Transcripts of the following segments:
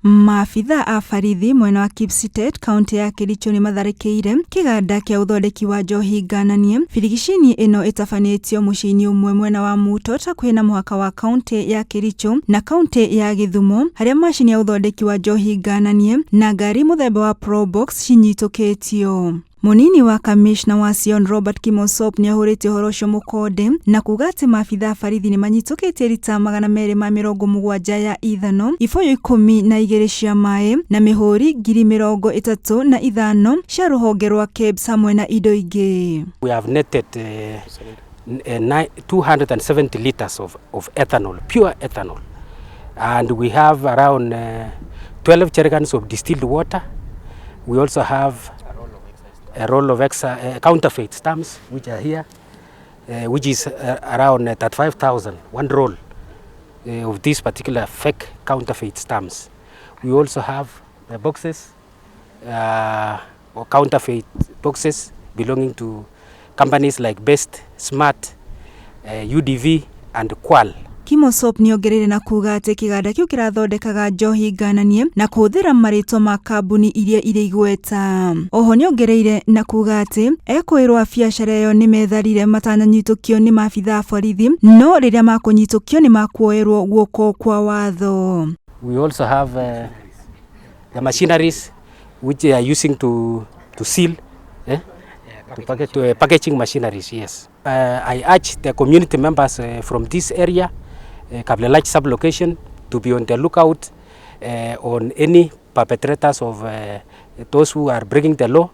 Maabitha a borithi mwena wa Kipsitet kaunti ya Kericho nĩ matharĩkĩire kĩganda kĩa ũthondeki wa njohi ngananie. Birigicini ĩno ĩtabanĩtio mũciĩ-inĩ ũmwe mwena wa Mutot hakuhĩ na mũhaka wa kaunti ya Kericho na kaunti ya Gĩthumo, harĩa macini ya ũthondeki wa njohi ngananie na ngari mũthemba wa Probox cinyitũkĩtio. Mũnini wa kamishna wa Sion Robert Kimosop nĩ ahũrĩte ũhoro ũcio mũkonde na kuga atĩ maabitha a borithi nĩ manyitũkĩtie rita 270 ya ithano, ibũyũ 12 cia maĩ na mĩhũri 35,000 cia rũhonge rwa KEBS hamwe na indo ingĩ. We have netted 270 liters of ethanol, pure ethanol. And we have around 12 jerrycans of distilled water. We also have a roll of extra counterfeit stamps, which are here, which is around 35,000, one roll of these particular fake counterfeit stamps. We also have the boxes, or counterfeit boxes belonging to companies like Best, Smart, UDV and Qual. Kimosop nĩongereire na kuga atĩ kĩganda kĩu kĩrathondekaga njohi ngananie na kũhũthĩra marĩtwa ma kambuni iria irĩ igweta. Oho nĩongereire na kuga atĩ ekũĩrwo a biacara ĩyo nĩmetharire matananyitũkio nĩ maabitha a borithi, no rĩrĩa makũnyitũkio nĩ makuoerwo guoko kwa watho. We also have the machineries which they are using to seal, eh? To package, to packaging machineries, yes. I urge the community members from this area, Kaplelach sub-location, to be on the lookout on any perpetrators of those who are breaking the law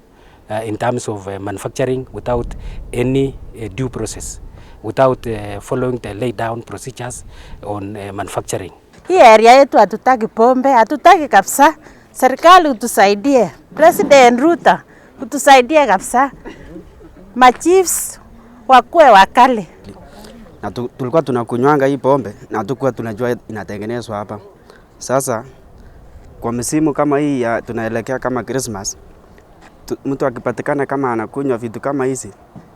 in terms of manufacturing without any due process, without following the laid down procedures on manufacturing. Hii area yetu hatutaki pombe, hatutaki kabisa. Serikali utusaidie, President Ruto utusaidie kabisa, machiefs wakuwe wakali. Na tulikuwa tunakunywanga hii pombe na hatukuwa tunajua inatengenezwa hapa. Sasa kwa misimu kama hii ya tunaelekea kama Christmas, mtu akipatikana kama anakunywa vitu kama hizi,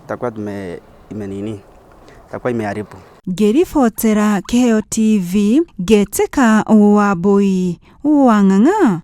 itakuwa tume imenini, itakuwa imeharibu. Ngĩribotera Kĩheo TV, Ngetika Wambui wa Ng'ang'a.